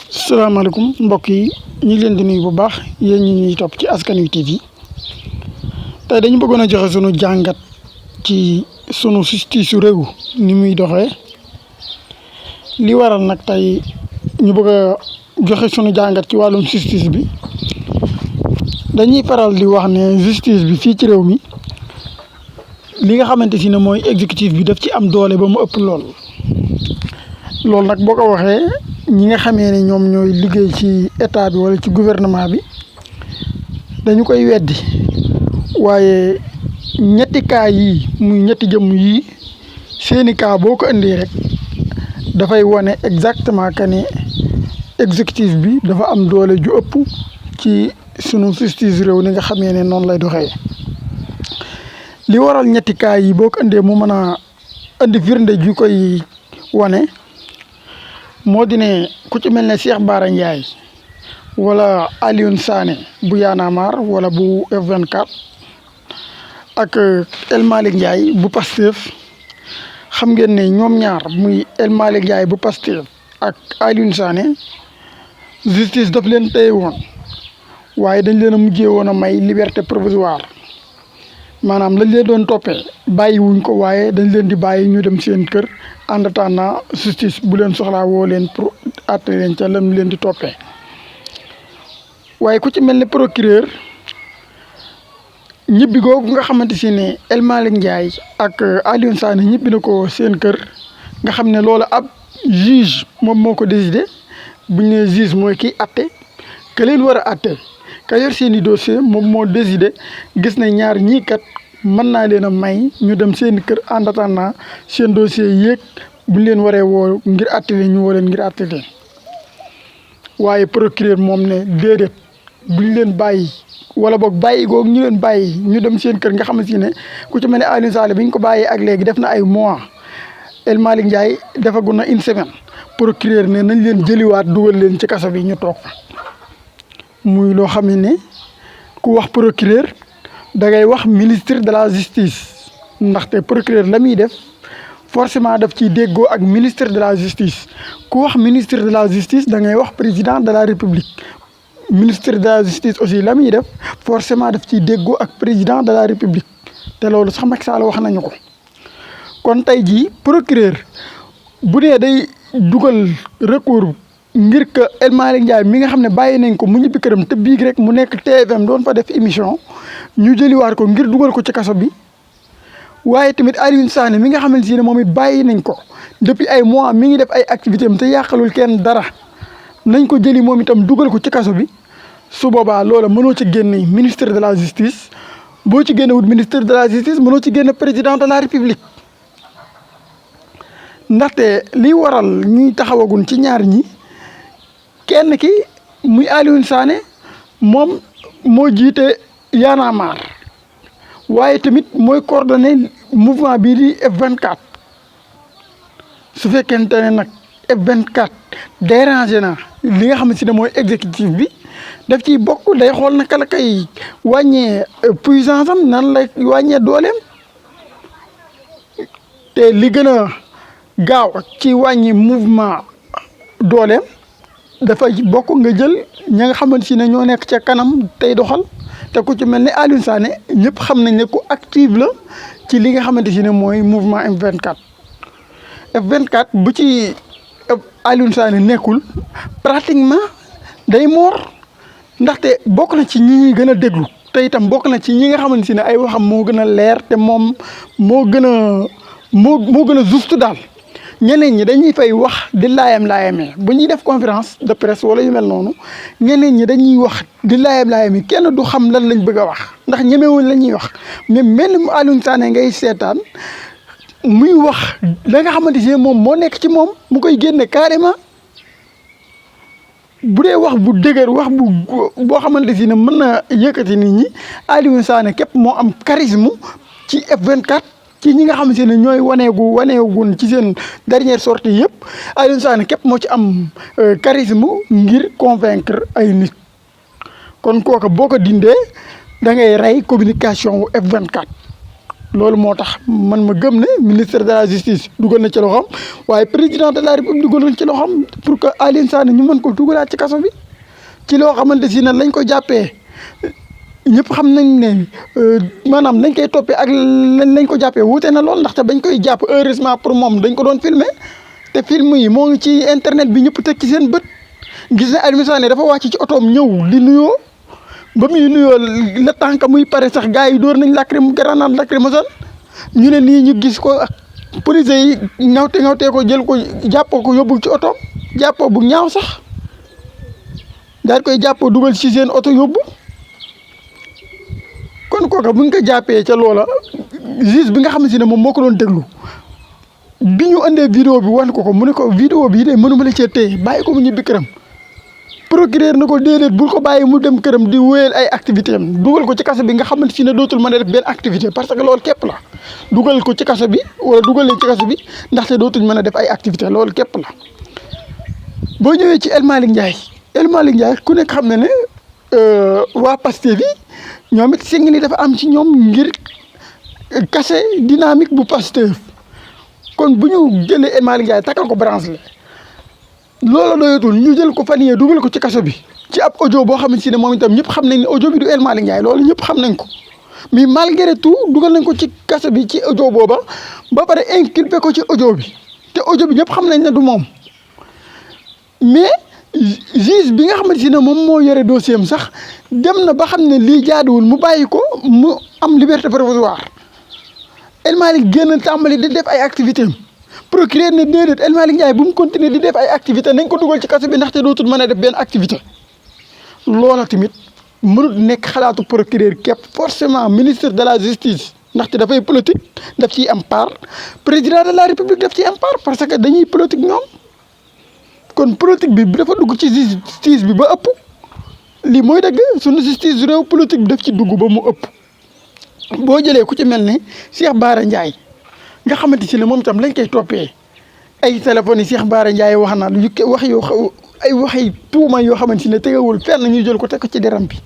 salaamaaleykum mbokk yi ñu ngi leen di nuyu bu baax yéen ñi ñuy topp ci Askan Wi TV tey dañu bëggoon a joxe sunu jàngat ci sunu justice su réew ni muy doxee li waral nag tey ñu bëgg a joxe sunu jàngat ci wàllum justice bi dañuy faral di wax ne justice bi fii ci réew mi li nga xamante si ne mooy exécutif bi daf ci am doole ba mu ëpp loolu nag boo ko waxee ñi nga xamee ne ñoom ñooy liggéey ci état bi wala ci gouvernement bi dañu koy weddi waaye ñetti cas yii muy ñetti jëmm yii seeni cas boo ko indee rek dafay wane exactement que ne exécutif bi dafa am doole ju ëpp ci sunu justice réew ni nga xamee ne noonu lay doxee li waral ñetti cas yi boo ko indee mu mën a indi firnde ju koy wane moo di ne ku ci mel ne Cheikh Bara Ndiaye wala Alioune Sané bu Y'en a marre wala bu F24 ak El Malick Ndiaye bu Pastef xam ngeen ne ñoom ñaar muy El Malick Ndiaye bu Pastef ak Alioune Sané justice daf leen téye woon waaye dañ leen a mujjee woon a may liberté provisoire maanaam lañ leen doon toppee bàyyi wuñ ko waaye dañ leen di bàyyi ñu dem seen kër en attendant justice bu leen soxlaa woo leen pour àtte leen ca lam leen di toppee waaye ku ci mel ne procureur ñibbi googu nga xamante si ne El Malick Ndiaye ak Alioune Sané ñibbi na ko seen kër nga xam ne loolu ab juge moom moo ko décidé bu ñu nee juge mooy kiy àtte ka leen war a àtte ka yor seen i dossier moom moo décidé gis na ñaar ñii kat mën naa leen a may ñu dem seen kër en attendant seen dossier yéeg bu ñu leen waree woo ngir àtte leen ñu woo leen ngir àtte leen waaye procureur moom ne déedéet bu ñu leen bàyyi wala boog bàyyi googu ñu leen bàyyi ñu dem seen kër nga xamante ne ku ci mel ne Alioune Sall bi ñu ko bàyyee ak léegi def na ay mois El Malick Ndiaye defagul na une semaine procureur ne nañ leen jëliwaat dugal leen ci kaso bi ñu toog fa muy loo xam ne ku wax procureur da ngay wax ministre de la justice ndaxte procureur la muy def forcément daf ciy déggoo ak ministre de la justice ku wax ministre de la justice da ngay wax président de la république ministre de la justice aussi la muy def forcément daf ciy déggoo ak président de la république te loolu sax Macky Sall wax nañu ko kon tey jii procureur bu dee day dugal recours ngir que El Malick Ndiaye mi nga xam ne bàyyi nañ ko mu ñibbi këram te biig rek mu nekk TFM doon fa def émission ñu jëliwaat ko ngir dugal ko ci kaso bi waaye tamit Alioune Sané mi nga xamante ne moom it bàyyi nañ ko depuis ay mois mi ngi def ay activité am te yàqalul kenn dara nañ ko jëli moom itam dugal ko ci kaso bi su boobaa loola mënoo ci génne ministre de la justice boo ci génnewut ministre de la justice mënoo ci génne président de la république ndaxte li waral ñuy taxawagun ci ñaar ñi kenn ki muy Alioune Sané moom moo jiite Y'en a marre waaye tamit mooy coordonné mouvement bii di F24 su fekkente ne nag F24 dérangé na li nga xamante ne mooy exécutif bi daf ciy bokk day xool naka la kay wàññee puissance am nan la wàññee dooleem te li gën a gaaw ci wàññi mouvement dooleem dafa bokk nga jël ña nga xamante ne ñoo nekk ca kanam tey doxal te ku ci mel ne Alioune Sané ñëpp xam nañ ne ku active la ci li nga xamante ne mooy mouvement F24 F24 bu ci Alioune Sané nekkul pratiquement day moor ndaxte bokk na ci ñi ñuy gën a déglu te itam bokk na ci ñi nga xamante ne ay waxam moo gën a leer te moom moo gën a juste daal ñeneen ñi dañuy fay wax di laayamee bu ñuy def conférence de presse wala yu mel noonu ñeneen ñi dañuy wax di laayamee kenn du xam lan lañ bëgg a wax ndax ñemewuñ la ñuy wax mais mel ni Alioune Sané ngay seetaan muy wax la nga xamante ne moom moo nekk ci moom mu koy génne carrément bu dee wax bu dëgër wax boo xamante ne mën na yëkkati nit ñi Alioune Sané képp moo am charisme ci F24 ci ñi nga xamante ne ñooy waneegun ci seen dernière sortie yëpp Alioune Sané képp moo ci am charisme ngir convaincre ay nit kon kooka boo ko dindee da ngay rey communication wu F24 loolu moo tax man ma gëm ne ministre de la justice dugal na ci loxoom waaye président de la république dugal na ci loxoom pour que Alioune Sané ñu mën ko dugalaat ci kaso bi ci loo xamante si ne lañ ko jàppee ñëpp xam nañ ne maanaam lañ koy toppee ak lañ ko jàppee wuute na lool ndaxte bañ koy jàpp heureusement pour moom dañ ko doon filmer te film yi moo ngi ci internet bi ñëpp teg ci seen bët gis ne Alioune Sané dafa wàcc ci otoom ñëw di nuyoo ba muy nuyoo la tànk muy pare sax gars yi dóor nañ grenade lacrymogène ñu ne nii ñu gis ko police yi ngawtee ko jël ko jàppoo ko yóbbu ci otoom jàppoo bu ñaaw sax daal koy jàppoo dugal ci seen oto yóbbu kon kooka bu ñu ko jàppee ca loola juge bi nga xam ne moom moo ko doon déglu bi ñu andee vidéo bi wan ko mu ne ko vidéo bii de mënuma la cee téye bàyyi ko mu ñibbi këram procureur na ko déedéet bul ko bàyyi mu dem këram di wéyal ay activité am dugal ko ci kaso bi nga xamante ne dootul mën a def benn activité parce que loolu képp la dugal ko ci kaso bi wala dugal leen ci kaso bi ndaxte dootuñ mën a def ay activité loolu képp la. boo ñëwee ci El Malick Ndiaye ku nekk xam ne ne waa Pastef bi ñoom it sing ni dafa am ci ñoom ngir kase dynamique bu Pastef kon bu ñu jëlee El Malick Ndiaye takkal ko branche la loola doyatul ñu jël ko fan yee dugal ko ci kaso bi ci ab audio boo xamante ne moom itam ñëpp xam nañ ne audio bi du El Malick Ndiaye loolu ñëpp xam nañ ko mais malgré tout dugal nañ ko ci kaso bi ci audio booba ba pare inculpé ko ci audio bi te audio bi ñëpp xam nañ ne du moom mais juge bi nga xamante ne moom moo yore dossier am sax dem na ba xam ne lii jaaduwul mu bàyyi ko mu am liberté provisoire El Malick génn tàmbali di def ay activité am procureur ne déedéet El Malick Ndiaye bu mu continuer di def ay activité nañ ko dugal ci kaso bi ndaxte dootul mën a def benn activité loola tamit mënut nekk xalaatu procureur képp forcément ministre de la justice ndaxte dafay politique daf ciy am part président de la république daf ciy am part parce que dañuy politique ñoom kon politique bi dafa dugg ci justice bi ba ëpp lii mooy dëgg suñu justice réew politique bi daf ci dugg ba mu ëpp boo jëlee ku ci mel ne Cheikh Bara Ndiaye nga xamante ne moom itam lañ koy toppee ay téléphones yi Cheikh Bara Ndiaye wax na lu wax yoo ay waxi tuuma yoo xamante ne tegewul fenn ñu jël ko teg ko ci deram bi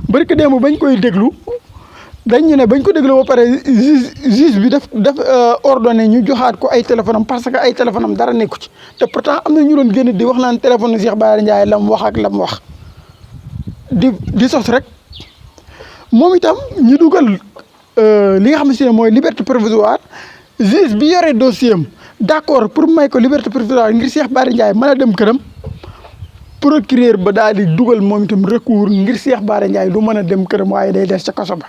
bari ko démb bañ koy déglu dañ ñu ne bañ ko déglu ba pare juge bi daf ordonné ñu joxaat ko ay téléphone am parce que ay téléphone am dara nekku ci te pourtant am na ñu doon génn di wax naan téléphone Cheikh Bara Ndiaye la mu wax ak la mu wax di sos rek moom itam ñu dugal li nga xamante ne mooy liberté provisoire juge bi yore dossier am d'accord pour may ko liberté provisoire ngir Cheikh Bara Ndiaye mën a dem këram procureur ba daal di dugal moom itam recours ngir Cheikh Bara Ndiaye du mën a dem këram waaye day des ca kaso ba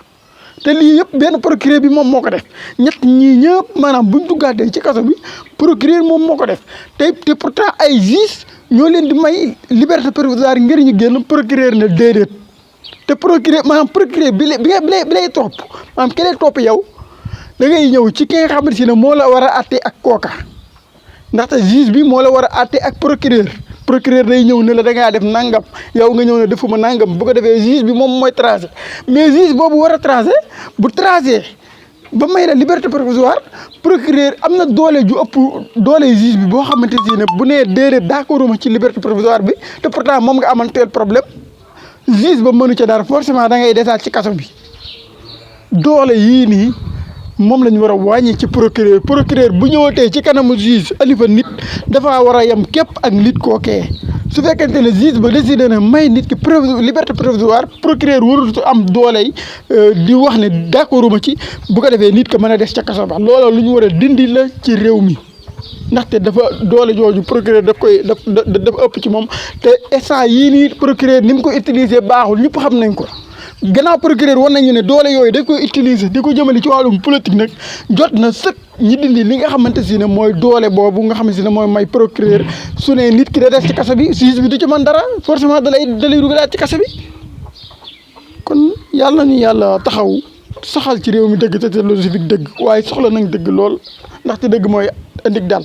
te lii yëpp benn procureur bi moom moo ko def ñett ñii ñëpp maanaam buñ duggaatee ci kaso bi procureur moom moo ko def te pourtant ay juge ñoo leen di may liberté provisoire ngir ñu génn procureur ne déedéet te procureur maanaam procureur bi lay topp maanaam ki lay topp yow da ngay ñëw ci ki nga xamante ne moo la war a àtte ak kooka ndaxte juge bi moo la war a àtte ak procureur day ñëw ne la da ngaa def nangam yow nga ñëw ne defuma nangam bu ko defee juge bi moom mooy tracé mais juge boobu war a tracé bu tracé ba may la liberté provisoire procureur am na doole ju ëpp doole juge bi boo xamante ne bu nee déedéet d'accord ma ci liberté provisoire bi te pourtant moom nga amanteel problème juge ba mënu ca dara forcément da ngay desaat ci kaso bi doole yii nii moom la ñu war a wàññi ci procureur bu ñëwatee ci kanamu juge alifa nit dafa war a yem képp ak nit kookee su fekkente ne juge ba décidé na may nit ki liberté provisoire procureur warut am doole yi di wax ne d'accorduma ci bu ko defee nit ko mën a des ca kaso ba loola lu ñu war a dindi la ci réew mi ndaxte dafa doole jooju procureur dafa ëpp ci moom te instant yii nii procureur ni mu ko utiliser baaxul ñëpp xam nañ ko gannaaw procureur war nañu ne doole yooyu da koy utiliser di ko jëmale ci wàllum politique nag jot na sëkk ñi dindi li nga xamante si ne mooy doole boobu nga xamante si ne mooy may procureur su ne nit ki da des ci kaso bi juge bi du ci mën dara forcément da lay dugalaat ci kaso bi kon yàlla ñu yàlla taxaw saxal ci réew mi dëgg te logique dëgg waaye soxla nañ dëgg lool ndaxte dëgg mooy indik daal